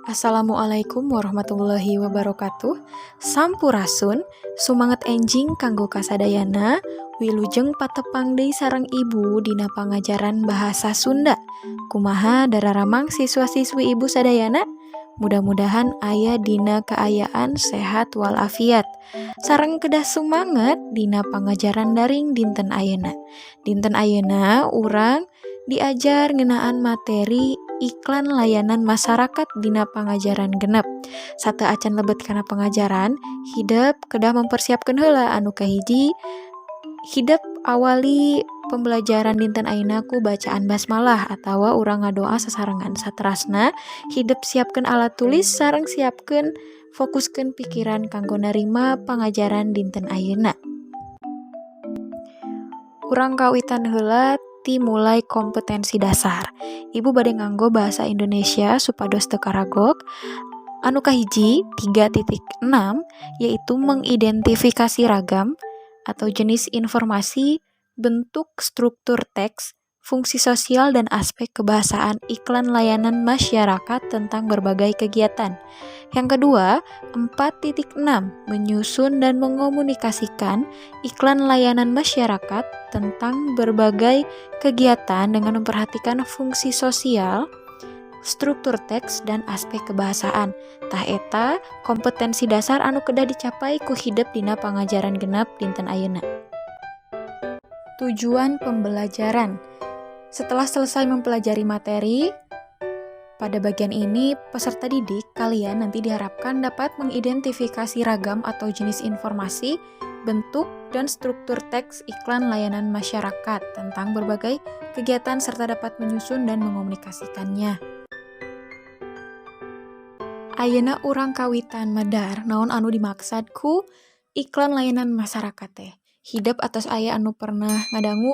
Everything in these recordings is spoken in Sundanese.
Assalamualaikum warahmatullahi wabarakatuh. Sampurasun, sumanget enjing kanggo kasadayana. Wilujeng patepang deui sareng Ibu dina pangajaran bahasa Sunda. Kumaha dararamang siswa-siswi Ibu sadayana? Mudah-mudahan aya dina kaayaan sehat walafiat. Sareng kedah sumanget dina pangajaran daring dinten ayeuna. Dinten ayeuna urang diajar ngeunaan materi iklan layanan masyarakat dina pangajaran 6. Sateuacan lebet kana pangajaran, hidep kedah mempersiapkeun heula. Anu kahiji, hidep awali pembelajaran dinten ayeuna ku bacaan basmalah atawa urang ngadoa sasarengan. Saterasna, hidep siapkeun alat tulis sareng siapkeun fokuskeun pikiran kanggo narima pangajaran dinten ayeuna. Urang kawitan heula ti mulai kompetensi dasar. Ibu bade nganggo bahasa Indonesia supados teu karagok. Anu kahiji, 3.6, yaitu mengidentifikasi ragam atau jenis informasi, bentuk struktur teks, fungsi sosial, dan aspek kebahasaan iklan layanan masyarakat tentang berbagai kegiatan. Yang kedua, 4.6, menyusun dan mengomunikasikan iklan layanan masyarakat tentang berbagai kegiatan dengan memperhatikan fungsi sosial, struktur teks, dan aspek kebahasaan. Tah, eta kompetensi dasar anu kedah dicapai ku hidep dina pangajaran 6 dinten ayeuna. Tujuan pembelajaran. Setelah selesai mempelajari materi, pada bagian ini peserta didik kalian nanti diharapkan dapat mengidentifikasi ragam atau jenis informasi, bentuk, dan struktur teks iklan layanan masyarakat tentang berbagai kegiatan serta dapat menyusun dan mengomunikasikannya. Ayeuna urang kawitan medar naon anu dimaksad ku iklan layanan masyarakat teh. Hidep atos aya anu pernah ngadangu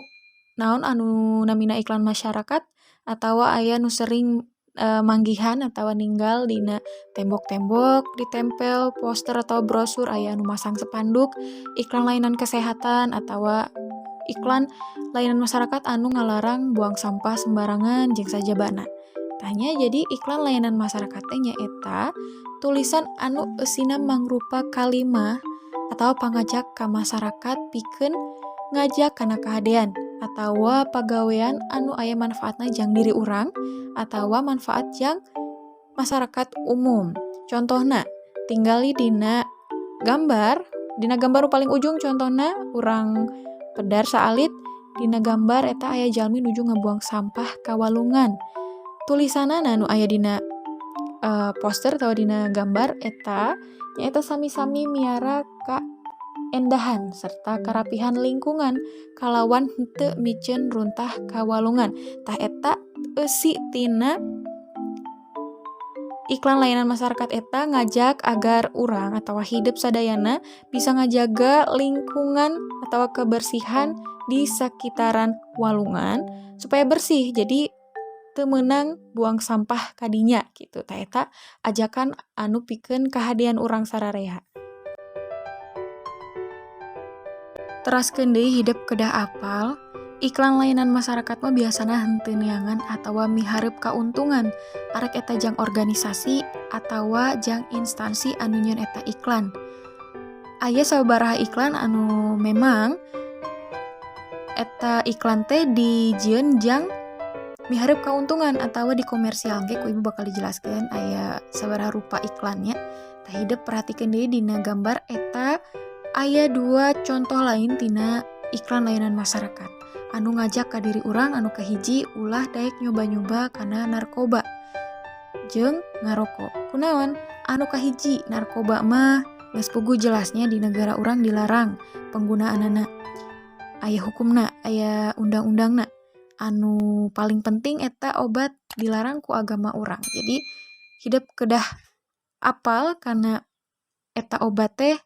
naon anu namina iklan masyarakat, atawa aya nu sering manggihan atawa ninggal dina tembok-tembok ditempel poster atau brosur, aya anu masang spanduk iklan layanan kesehatan atawa iklan layanan masyarakat anu ngalarang buang sampah sembarangan jeung sajabana. Tah nya, jadi iklan layanan masyarakat teh nyaeta tulisan anu eusina mangrupa kalimah atawa pangajak ka masyarakat pikeun ngajak kana kahadean atawa pagawean anu aya manfaatna jang diri urang atawa manfaat jang masyarakat umum. Contohna, tinggali dina gambar, dina gambar nu paling ujung. Contohna urang pedar saalit. Dina gambar eta aya jalmi nuju ngabuang sampah ka walungan. Tulisanana nu aya dina poster atawa dina gambar eta nyaeta "Sami-sami miara kaendahan serta karapihan lingkungan kalawan henteu miceun runtah ka walungan." Tah, eta eusi tina iklan layanan masyarakat. Eta ngajak agar urang atawa hidep sadayana bisa ngajaga lingkungan atawa kebersihan di sakitaran walungan supaya bersih, jadi teu meunang buang sampah kadinya gitu. Tah, eta ajakan anu pikeun kahadean urang sararea. Teraskeun deui, hidep kedah apal iklan layanan masyarakat mah biasana henteu neangan atawa mihareup kauntungan, arek eta jang organisasi atawa jang instansi anu nyieun eta iklan. Aya sababaraha iklan anu memang eta iklan teh dijieun jang mihareup kauntungan atawa dikomersial. Engke ku Ibu bakal dijelaskeun aya sabaraha rupa iklannya. Tah, hidep perhatikeun deui dina gambar eta aya dua contoh lain tina iklan layanan masyarakat anu ngajak ka diri urang. Anu kahiji, ulah daek nyoba-nyoba kana narkoba jeung ngaroko. Kunaon? Anu kahiji, narkoba mah geus puguh jelasnya di negara urang dilarang penggunaanana, aya hukumna, aya undang-undangna. Anu paling penting, eta obat dilarang ku agama urang. Jadi hidep kedah apal kana eta obat teh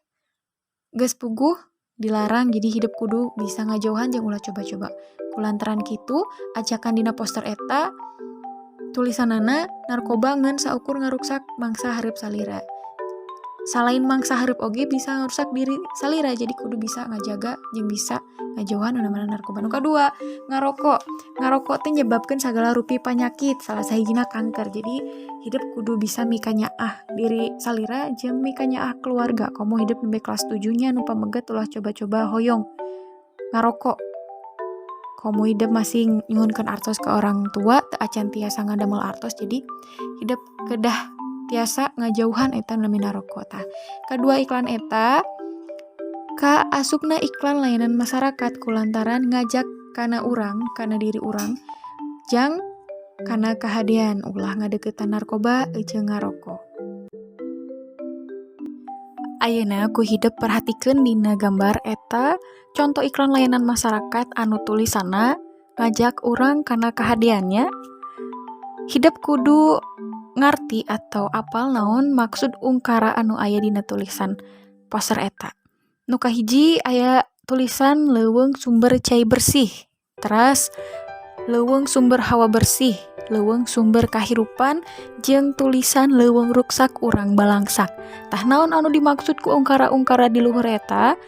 geus puguh dilarang, jadi hidep kudu bisa ngajauhan jeung ulah coba-coba. Kulantaran kitu, ajakan dina poster eta tulisanana "Narkoba ngan saukur ngaruksak mangsa hareup salira." Salain mangsa hareup oge bisa ngarusak diri salira, jadi kudu bisa ngajaga jeung bisa Ngajauhan nu namina narkoba. Nu kadua, ngarokok. Ngarokok teh nyebabkeun sagala rupi panyakit, salah sahijina kanker. Jadi hidep kudu bisa mikanyaah diri salira jeung mikanyaah keluarga. Komo hidep nembe kelas 7 nya nu pameget ulah coba-coba hoyong ngarokok. Komo hidep masih nyuhunkeun artos ka orang tua, teu acan tiasa ngadamel artos, jadi hidep kedah tiasa ngajauhan eta nu namina rokok tah. Kadua iklan eta ka asupna iklan layanan masyarakat kulantaran ngajak kana urang, kana diri urang jang kana kahadean ulah ngadeukeutan narkoba jeung ngarokok. Ayeuna ku hidep perhatikeun dina gambar eta conto iklan layanan masyarakat anu tulisanna ngajak urang kana kahadeannya. Hidep kudu ngarti atau apal naon maksud ungkara anu aya dina tulisan poster eta. Nu kahiji aya tulisan leuweung sumber cai bersih, teras leuweung sumber hawa bersih, leuweung sumber kahirupan, jeung tulisan leuweung ruksak urang balangsak. Tah naon anu dimaksud ku ungkara-ungkara di luhur eta?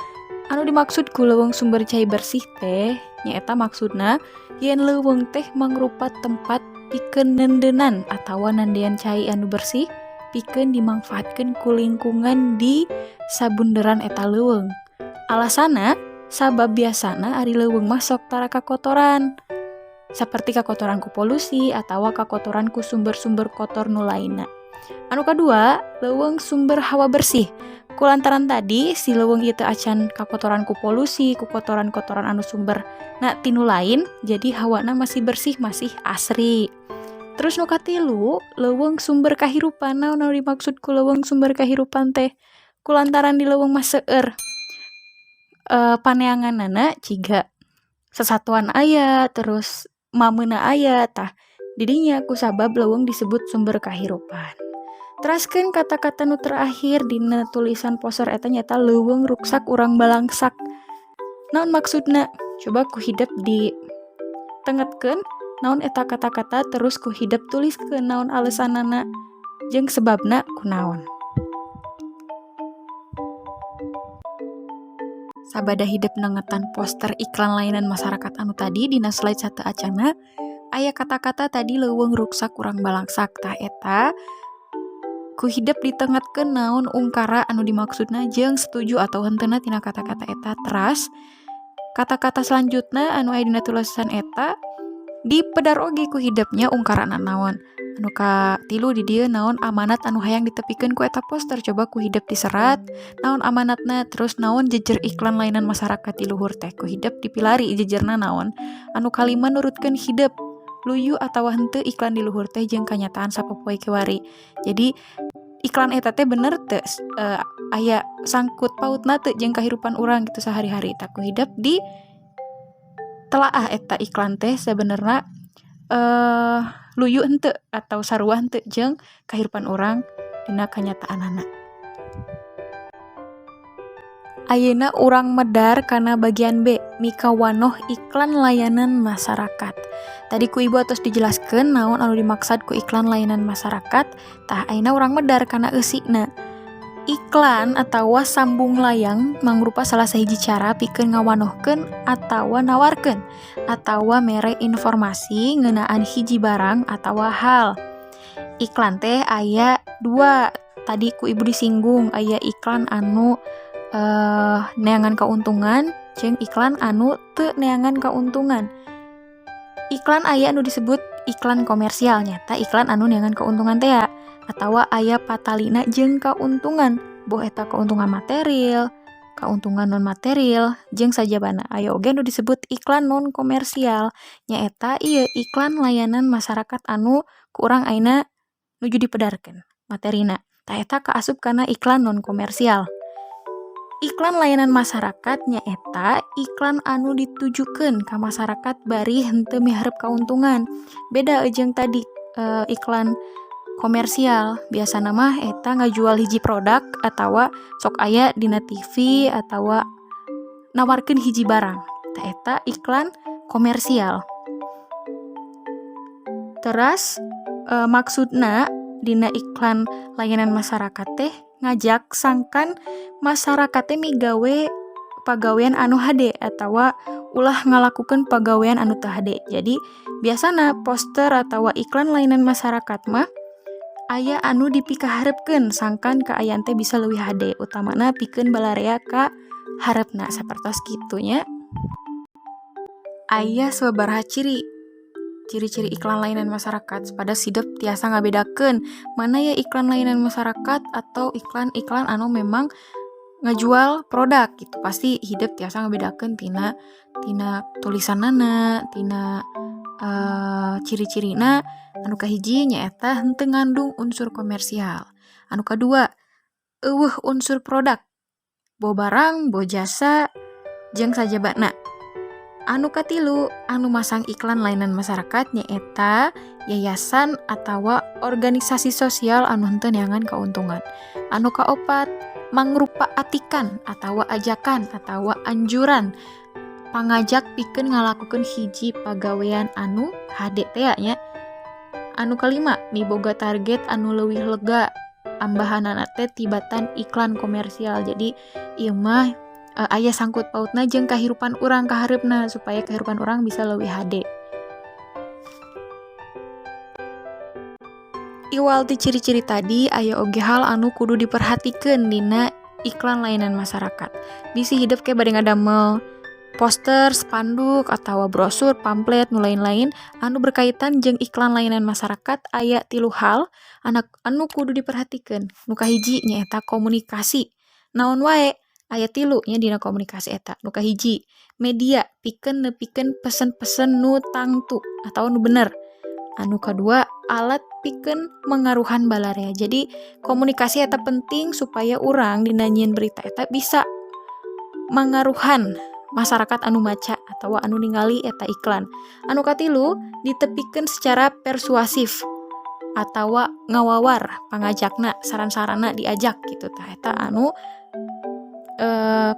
Anu dimaksud ku leuweung sumber cai bersih teh nyaeta maksudna yen leuweung teh mangrupa tempat pikeun neundeunnan atawa nandean cai anu bersih pikeun dimangfaatkeun ku lingkungan di sabunderan eta leuweung. Alasanna sabab biasana ari leuweung mah sok tara kakotoran, saperti kakotoran ku polusi atawa kakotoran ku sumber-sumber kotor nu lainna. Anu kadua, leuweung sumber hawa bersih. Kulantaran tadi si leuweung ieu teu acan kakotoran ku polusi, ku kotoran-kotoran anu sumber na tinu lain, jadi hawana masih bersih, masih asri. Terus nu katilu, leuweung sumber kahirupan. Naon anu dimaksud ku leuweung sumber kahirupan teh? Kulantaran di leuweung mah seueur paneanganana ciga sesatuan aya, terus mameuna aya, tah didinya kusabab leuweung disebut sumber kahirupan. Teraskeun kata-kata nu terakhir dina tulisan poster eta nyaeta leuweung ruksak urang balangsak. Naon maksudna? Coba ku hidep di tengetkeun naon eta kata-kata, terus ku hidep tuliskeun naon alesanana jeung sebabna kunaon. Sabada hidep nengetan poster iklan layanan masyarakat anu tadi dina slide sateuacanna aya kata-kata tadi leuweung ruksak urang balangsak. Tah eta ku hidep ditengetkeun naon ungkara anu dimaksudna jeung setuju atau henteuna tina kata-kata eta. Teras kata-kata selanjutna anu aya dina tulisan eta dipedar oge ku hidepnya ungkarana naon. Anu katilu di dieu naon amanat anu hayang ditepikeun ku eta poster, coba ku hidep diserat naon amanatna, terus naon jejer iklan layanan masyarakat di luhur teh ku hidep dipilari jejerna naon. Anu kalima nurutkeun hidep luyu atawa henteu iklan di luhur teh jeung kanyataan sapopoe kiwari. Jadi iklan eta teh bener teu aya sangkut pautna teu jeung kahirupan urang gitu sehari-hari. Tah ku hidep di telaah eta iklan teh sebenarna luyu henteu atau sarua henteu jeung kahirupan urang dina kanyataanana. Ayeuna urang medar kana bagian B, mikawanoh iklan layanan masyarakat. Tadi ku ibu atos dijelaskeun naon anu dimaksad ku iklan layanan masyarakat, tah ayeuna urang medar kana eusina. Iklan atawa sambung layang mangrupa salah sahiji cara pikeun ngawanohkeun atawa nawarkeun atawa mere informasi ngeunaan hiji barang atawa hal. Iklan teh aya dua, tadi ku ibu disinggung aya iklan anu neangan kauntungan jeung iklan anu teu neangan kauntungan. Iklan aya anu disebut iklan komersial, nyata iklan anu neangan kauntungan teh atawa aya patalina jeung kauntungan, boh eta kauntungan material, kauntungan non material jeung sajabana. Aya oge anu disebut iklan non komersial, nyaeta ieu iklan layanan masyarakat anu ku urang ayeuna nuju dipedarkeun materina. Tah eta kaasup kana iklan non komersial. Iklan layanan masyarakat nyaeta iklan anu ditujukeun ka masyarakat bari henteu miharep kauntungan. Beda jeung tadi iklan komersial, biasana mah eta ngajual hiji produk atawa sok aya dina TV atawa nawarkeun hiji barang. Tah eta iklan komersial. Teras maksudna dina iklan layanan masyarakat teh ngajak sangkan masyarakat teh migawe pagawean anu hade atawa ulah ngalakukeun pagawean anu teu hade. Jadi biasana poster atawa iklan layanan masyarakat mah aya anu dipikaharepkeun sangkan kaayaan teh bisa leuwih hade, utamana pikeun balarea ka hareupna sapertos kitu nya. Aya sababaraha ciri. Ciri-ciri iklan layanan masyarakat supados hidep tiasa ngabedakeun mana ya iklan layanan masyarakat atau iklan-iklan anu memang ngajual produk gitu. Pasti hidep tiasa ngabedakeun tina tina tulisanana, tina ciri-cirina. Anu kahiji nyaeta henteu ngandung unsur komersial. Anu kadua, euweuh unsur produk, boh barang, boh jasa, jeung sajabana. Anu katilu, anu masang iklan layanan masyarakat nyaeta yayasan atawa organisasi sosial anu henteu neangan kauntungan. Anu kaopat, mangrupa atikan atawa ajakan atawa anjuran pangajak pikeun ngalakukeun hiji pagawean anu hade tea nya. Anu kalima, miboga target anu leuwih lega ambahanana teh tibatan iklan komersial. Jadi ieu mah aya sangkut pautna jeung kahirupan urang ka hareupna supaya kahirupan urang bisa leuwih hade. Iwal ti ciri-ciri tadi, aya oge hal anu kudu diperhatikeun dina iklan layanan masyarakat. Bisi hidep ke bade ngadamel poster, spanduk, atawa brosur, pamflet, nu lain-lain anu berkaitan jeung iklan layanan masyarakat, aya tilu hal anak anu kudu diperhatikeun. Nu kahiji nyaeta komunikasi. Naon wae? Aya tilu nya dina komunikasi eta. Nu kahiji, media pikeun nepikeun pesen-pesen nu tangtu atawa nu bener. Anu kadua, alat pikeun mengaruhan balarea. Jadi komunikasi eta penting supaya urang dina nyieun berita eta bisa mangaruhan masyarakat anu maca atawa anu ningali eta iklan. Anu katilu, ditepikeun secara persuasif atawa ngawawar pangajakna, saran-saranna diajak gitu tah eta anu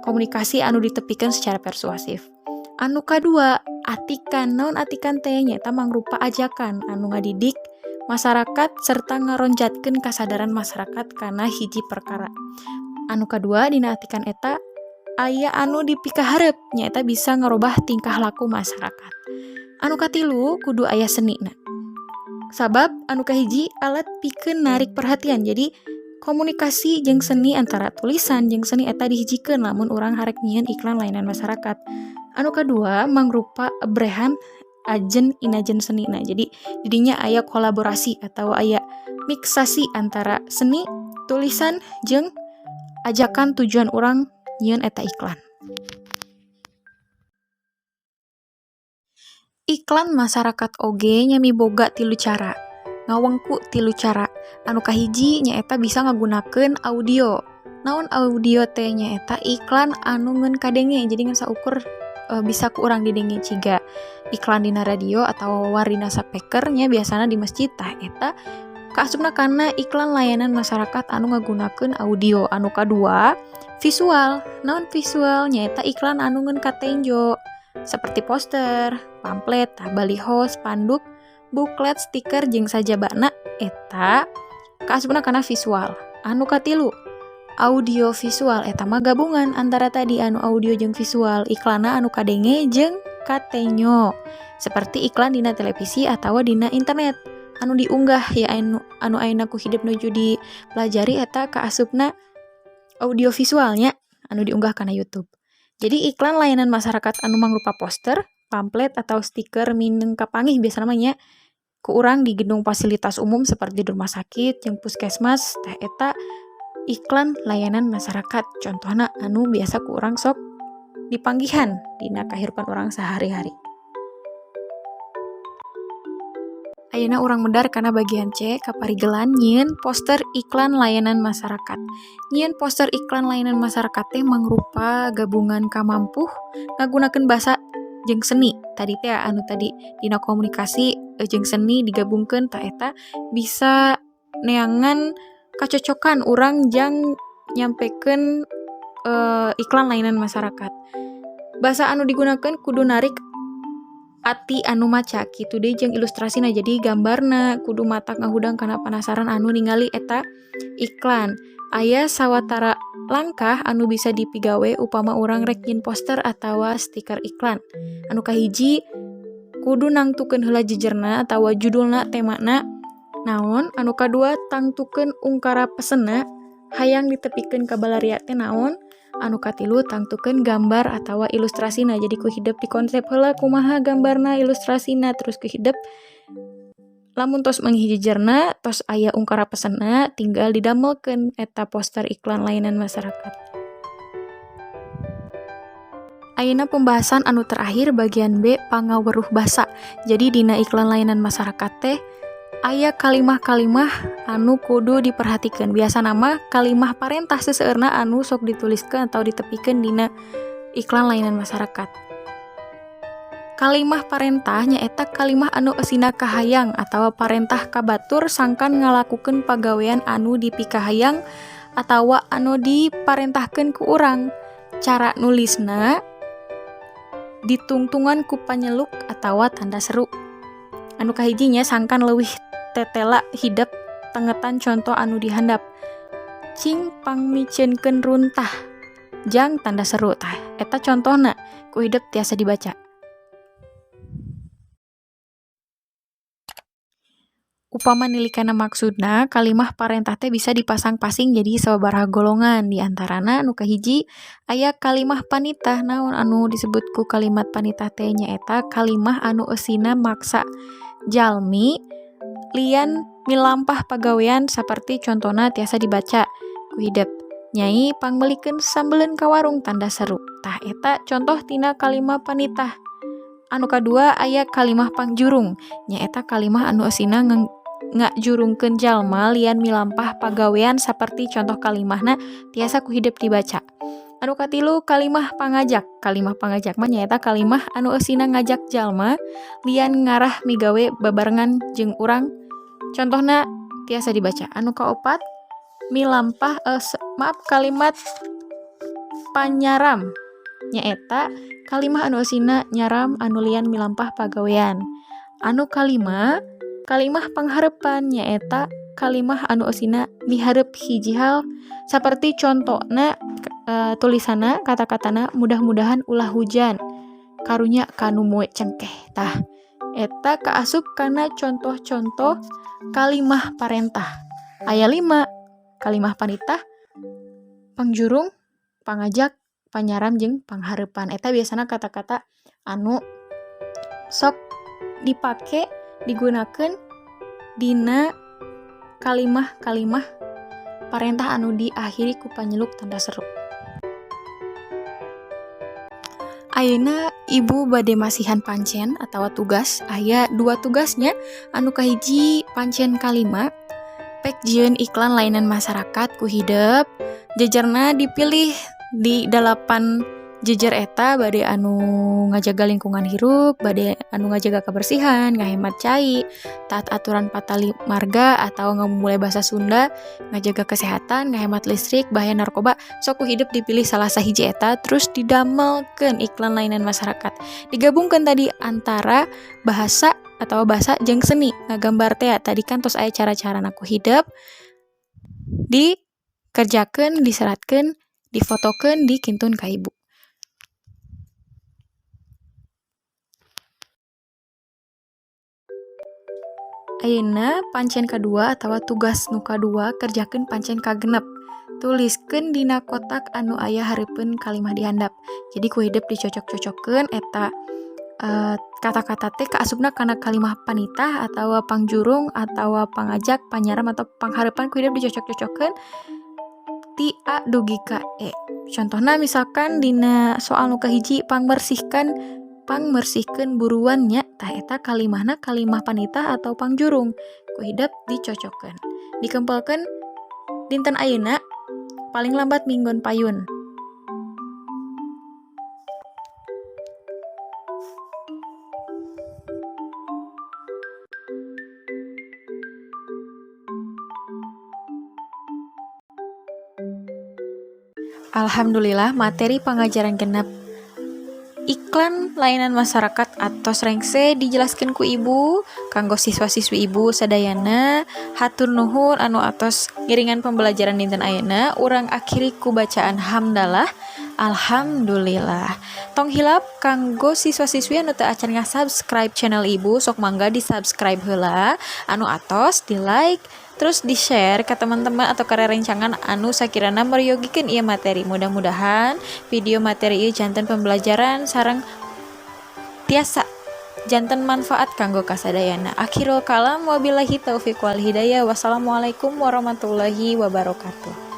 komunikasi anu ditepikeun secara persuasif. Anu kadua, atikan. Naon atikan teh? Nyaeta mangrupa ajakan anu ngadidik masyarakat serta ngaronjatkeun kasadaran masyarakat kana hiji perkara. Anu kadua, dina atikan eta aya anu dipikaharep nyaeta bisa ngarobah tingkah laku masyarakat. Anu katilu, kudu aya senina. Sabab anu kahiji alat pikeun narik perhatian. Jadi komunikasi jeung seni antara tulisan jeung seni eta dihijikeun lamun urang harek nyieun iklan layanan masyarakat. Anu kadua, mangrupa ebrehan ajen inajen seni. Nah, jadi didinya aya kolaborasi atau aya miksasi antara seni, tulisan jeung ajakan tujuan urang nyieun eta iklan. Iklan masyarakat oge nya miboga tilu cara. Ngawengku tilu cara. Anu kahiji nyaeta bisa ngagunakeun audio. Naon audio teh? Nyaeta iklan anu ngeun kadenge, jadi ngan saukur bisa ku urang didenge, ciga iklan dina radio atau war dina speaker nya biasana di masjid, tah eta kaasupna kana iklan layanan masyarakat anu ngagunakeun audio. Anu kadua, visual. Naon visual? Nyaeta iklan anu ngeun katenjo seperti poster, pamflet, tah baliho, spanduk, buklet, stiker jeung sajabana eta kaasupna kana visual. Anu katilu, audio visual, eta mah gabungan antara tadi anu audio jeung visual, iklanna anu kadenge jeung katenyo seperti iklan dina televisi atawa dina internet anu diunggah ya, anu anu ayeuna ku hidep nuju dipelajari eta kaasupna audio visualnya anu diunggah kana YouTube. Jadi iklan layanan masyarakat anu mangrupa poster, pamflet atau stiker mineng kapanggih biasana mah nya ku urang di gedung fasilitas umum seperti di rumah sakit jeung puskesmas, tah eta iklan layanan masyarakat. Contohna anu biasa ku urang sok dipanggihan dina kahirupan urang sehari-hari. Ayeuna urang medar kana bagian C, kaparigelan nyieun poster iklan layanan masyarakat. Nyieun poster iklan layanan masyarakat teh mangrupa gabungan kamampuh ngagunakeun basa jeung seni. Tadi teh anu tadi dina komunikasi jeung seni digabungkeun, tah eta bisa neangan kacocokan urang jang nyampekeun iklan layanan masyarakat. Basa anu digunakeun kudu narik ati anu maca. Kitu deui jeung ilustrasina, jadi gambarna kudu matak ngahudang kana panasaran anu ningali eta iklan. Aya sawatara langkah anu bisa dipigawe upama urang rek nyieun poster atawa stiker iklan. Anu kahiji, kudu nangtukeun heula jejerna atawa judulna, temana naon. Anu kadua, tangtukeun ungkara pesenna, hayang ditepikeun ka balaria teh naon. Anu katilu, tangtukeun gambar atawa ilustrasina. Jadi ku hidep dikonsep heula kumaha gambarna, ilustrasina, terus ku hidep lamun tos meunghiji jejerna, tos aya ungkara pesenna, tinggal didamelkeun eta poster iklan layanan masyarakat. Ayeuna pembahasan anu terakhir bagian B, pangaweruh basa. Jadi dina iklan layanan masyarakat teh aya kalimah-kalimah anu kudu diperhatikeun. Biasana mah kalimah parentah seseueurna anu sok dituliskeun atau ditepikeun dina iklan layanan masyarakat. Kalimah parentah nyaeta kalimah anu eusina kahayang atawa parentah ka batur sangkan ngalakukeun pagawean anu dipikahayang atawa anu diparentahkeun ku urang. Cara nulisna ditungtungan ku panyeluk atawa tanda seru. Anu kahiji nya, sangkan leuwih tetela hidep tengetan conto anu dihandap. Cing pangmiceunkeun runtah jang tanda seru. Tah, eta contohna, ku hidep tiasa dibaca. Upama nilikana maksudna, kalimah parentah teh bisa dipasang-pasing jadi sababaraha golongan. Di antarana nu kahiji aya kalimah panitah. Naon anu disebut ku kalimat panitah teh? Nyaeta kalimah anu eusina maksa jalmi lian milampah pagawean, saperti contona tiasa dibaca ku hidep. Nyai, pangmeulikeun sambeleun ka warung tanda seru. Tah, eta contoh tina kalimah panitah. Anu kadua aya kalimah pangjurung, nyaeta kalimah anu eusina ngajurungkeun jalma lian milampah pagawean, saperti contoh kalimahna tiasa ku hidep dibaca. Anu katilu, kalimah pangajak. Kalimah pangajak mah nyaeta kalimah anu eusina ngajak jalma lian ngarah migawe babarengan jeung urang. Contohna tiasa dibaca. Anu kaopat, milampah maaf, kalimat panyaram, nyaeta kalimah anu eusina nyaram anu lian milampah pagawean. Anu kalima, kalimah panghareupan, nyaeta kalimah anu eusina mihareup hiji hal, saperti contona tulisanna, kata-katana, mudah-mudahan ulah hujan, karunya ka nu moe cengkeh. Tah, eta kaasup kana contoh-contoh kalimah parentah. Aya lima: kalimah panitah, pangjurung, pangajak, panyaram, jeung panghareupan. Eta biasana kata-kata anu sok dipake, digunakeun dina kalimah-kalimah parentah anu diakhiri ku panyeluk tanda seru. Ayeuna ibu bade masihan pancen atawa tugas. Aya dua tugasnya. Anu kahiji, pancen kalima, pek jieun iklan layanan masyarakat ku hidep jejerna dipilih di dalapan jejer eta, bade anu ngajaga lingkungan hirup, bade anu ngajaga kebersihan, ngahemat cai, taat aturan patali marga atau ngamumule bahasa Sunda, ngajaga kesehatan, ngahemat listrik, bahaya narkoba. Sok ku hidep dipilih salah sahiji eta, terus didamelkeun iklan layanan masyarakat. Digabungkeun tadi antara bahasa atau bahasa jeung seni ngagambar teh. Tadi kan tos aya cara-carana, ku hidep dikerjakeun, diseratkeun, difotokeun, dikintun ka ibu. Ayeuna pancen kadua atawa tugas nu kadua, kerjakeun pancen kagenep. Tuliskeun dina kotak anu aya hareupeun kalimah dihandap. Jadi ku hidep dicocok-cocokkeun eta kata-kata teh kaasupna kana kalimah panitah atawa pangjurung atawa pangajak, panyaram, atau panghareupan. Ku hidep dicocok-cocokkeun ti A dugi ka E. Contohna misalkan dina soal nu kahiji, pangbersihkan, pangmersihkeun buruan nya. Tah, eta kalimahna kalimah panitah atau pangjurung? Ku hidep dicocokkeun. Dikempelkeun dinten ayeuna, paling lambat minggon payun. Alhamdulillah, materi pangajaran genep Iklan layanan masyarakat atos rengse dijelaskeun ku Ibu kanggo siswa-siswi Ibu sadayana. Hatur nuhun anu atos ngiringan pembelajaran dinten ayeuna. Urang akhiri ku bacaan hamdalah. Alhamdulillah. Tong hilap kanggo siswa-siswi anu teu acan nga-subscribe channel Ibu, sok mangga di subscribe heula. Anu atos di like, terus di share ke teman-teman atau ke rerencangan anu sakirana meryogikeun ieu materi. Mudah-mudahan video materi ieu janten pembelajaran sareng tiasa janten manfaat kanggo kasadayana. Akhirul kalam, wabillahi taufik wal hidayah. Wassalamualaikum warahmatullahi wabarakatuh.